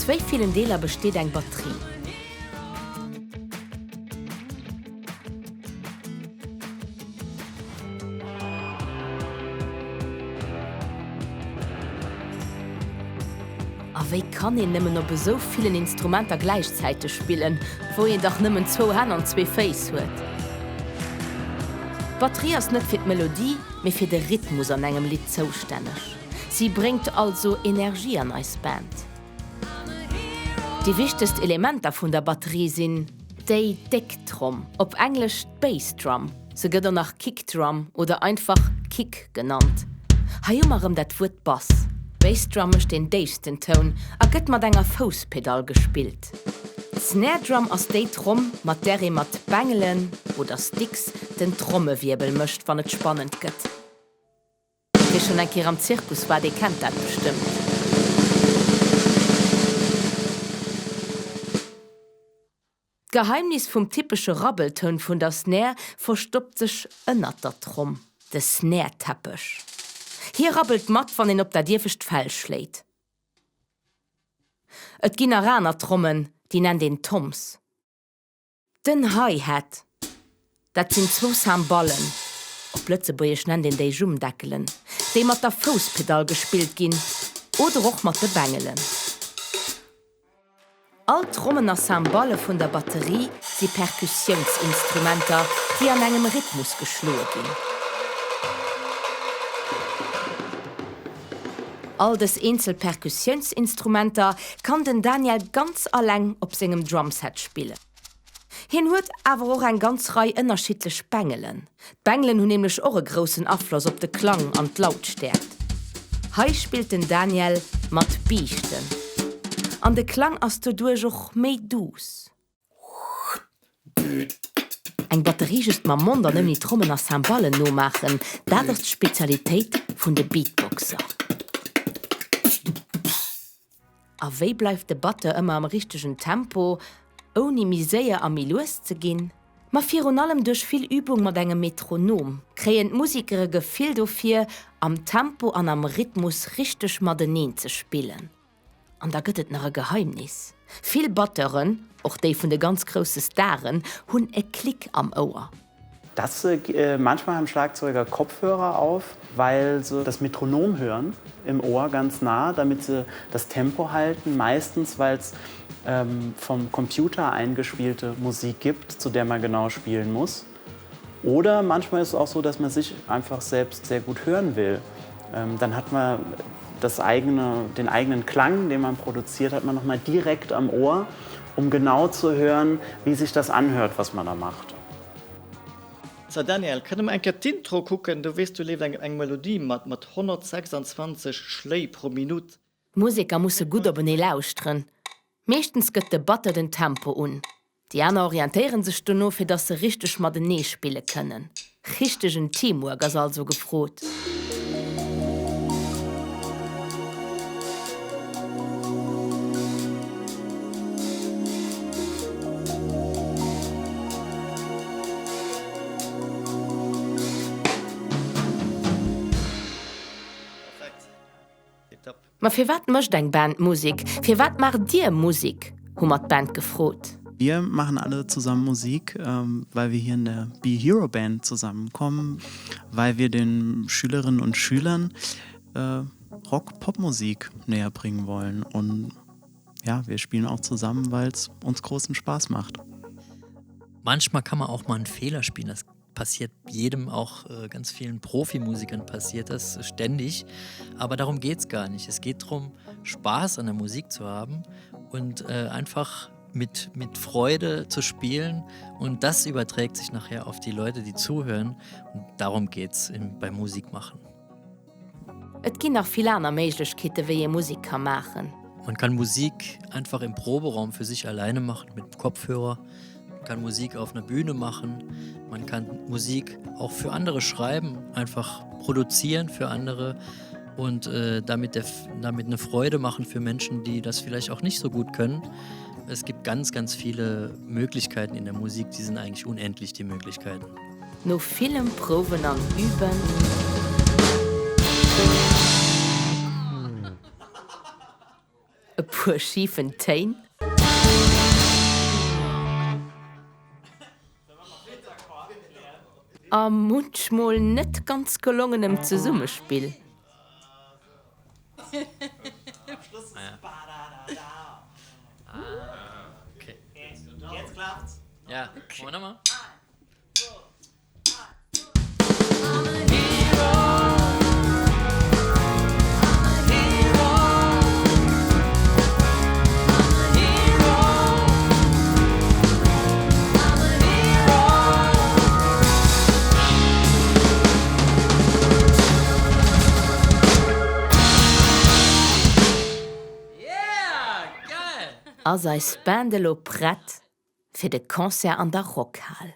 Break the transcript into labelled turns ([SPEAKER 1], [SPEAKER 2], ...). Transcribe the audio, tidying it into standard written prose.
[SPEAKER 1] Aus wéi villen Deeler besteet eng Batterie? A wéi kann een nëmmen op esou villen Instrumenter gläichzäiteg spillen, wou een dach nëmmen zwou Hänn an zwee Féiss huet? D'Batterie ass net fir d'Melodie, mee fir de Rhythmus an engem Lidd zoustänneg. Si bréngt also Energie an eis Band. Déi wichtegst Elementer vun der Batterie sinn déi déck Tromm, op Englesch d'Bass Drum, se gëtt och nach Kick Drum oder einfach Kick genannt. Hei hu mer erëm dat Wuert Bass. D'Bass Drum mécht deen déifsten Toun a gëtt mat enger Fousspedall gespillt. D'Snare Drum ass déi Tromm, mat där ee mat Bengelen oder Sticks den Trommewierbel mécht, wann et spannend gëtt. Wie schonn eng Kéier am Zirkus war, dee kennt dat bestëmmt. D'Geheimnis vum typesche Rabbeltoun vun der Snare verstoppt sech ënnert der Tromm, de Snare-Teppech. Hie rabbelt mat, wann een op dat iewescht Fell schléit. Et ginn nach aner Trommen, déi nennt een Toms. Den Hi-Hat, dat sinn zwou Cymballen, op Lëtzebuergesch nennt een déi Jummdeckelen, déi mat der Fousspedall gespillt ginn oder och mat de Bengelen. All d'Trommen a Cymballe vun der Batterie si Perkussiounsinstrumenter, déi an engem Rhythmus geschloe ginn. All dës eenzel Perkussiounsinstrumenter kann den Daniel ganz alleng op sengem Drumset spillen. Hien huet awer och eng ganz Rei ënnerschiddlech Bengelen. D'Bengelen hunn nämlech och e groussen Afloss op de Klang an d'Lautstäerkt. Hei spillt den Daniel mat Biischten an de Klang ass doduerch och méi duuss. Eng Batterie just mam Mond an ouni Trommen a Cymballen nomaachen, dat ass d'Spezialitéit vun de Beatboxer. A wéi bleift de Batteur ëmmer am richtegen Tempo, ouni méi séier a méi lues ze ginn? Ma virun allem duerch vill Übung mat engem Metronom kréien d'Museker e Gefill dofir, am Tempo an am Rhythmus richteg mateneen ze spillen. An da gëtt et nach e Geheimnis, Vill Batteuren, och déi vun de ganz grousse Staren, hunn e Klick am Ouer.
[SPEAKER 2] Das manchmal haben Schlagzeuger Kopfhörer auf, weil se das Metronom hören im Ohr ganz nah, damit se das Tempo halten, meistens weil es vom Computer eingespielte Musik gibt, zu der man genau spielen muss. Oder manchmal ist es auch so, dass man sich einfach selbst sehr gut hören will. Dann hat man das eigene, den eigenen Klang, den man produziert, hat man noch mal direkt am Ohr, um genau zu hören, wie sich das anhört, was man da macht.
[SPEAKER 3] So Daniel, kënne mer eng Kéier d'Intro kucken? Du weess, do leeft eng Melodie mat mat 126 Schléi pro Minutt.
[SPEAKER 1] D'Museker musse gutt openee lauschteren. Meeschtens gëtt de Batteur den Tempo un. Déi aner orientéiere sech dono, fir dass se richteg matenee spille kënnen. Richtegen Teamwork ass also gefrot. Ma firwat mécht eng Band Musek? Firwat maacht dir Musek? hu mer d'Band gefrot.
[SPEAKER 2] Wir machen alle zusammen Musik, weil wir hier in der Be Hero Band zusammenkommen, weil wir den Schülerinnen und Schülern Rock Popmusik näher bringen wollen und ja, wir spielen auch zusammen, weil es uns großen Spaß macht.
[SPEAKER 4] Manchmal kann man auch mal einen Fehler spielen, das passiert jedem auch äh, ganz vielen Profimusikern passiert das ständig. Aber darum geht es gar nicht. Es geht darum, Spaß an der Musik zu haben und äh, einfach mit, mit Freude zu spielen und das überträgt sich nachher auf die Leute, die zuhören und darum geht es beim Musikmachen.
[SPEAKER 1] Et ginn nach vill aner Méiglechkeete wéi ee Musek ka maachen.
[SPEAKER 4] Man kann Musik einfach im Proberaum für sich alleine machen mit Kopfhörer. Man kann Musik auf einer Bühne machen. Man kann Musik auch für andere schreiben, einfach produzieren für andere und äh, damit, der, damit eine Freude machen für Menschen, die das vielleicht auch nicht so gut können. Es gibt ganz, ganz viele Möglichkeiten in der Musik, die sind eigentlich unendlich die Möglichkeiten.
[SPEAKER 1] No villem Prouwen an Üben E puer schifen Téin. A munchmol net ganz gelongenem Zesummespill. Ass eis Band elo prett fir de Concert an der Rockhal?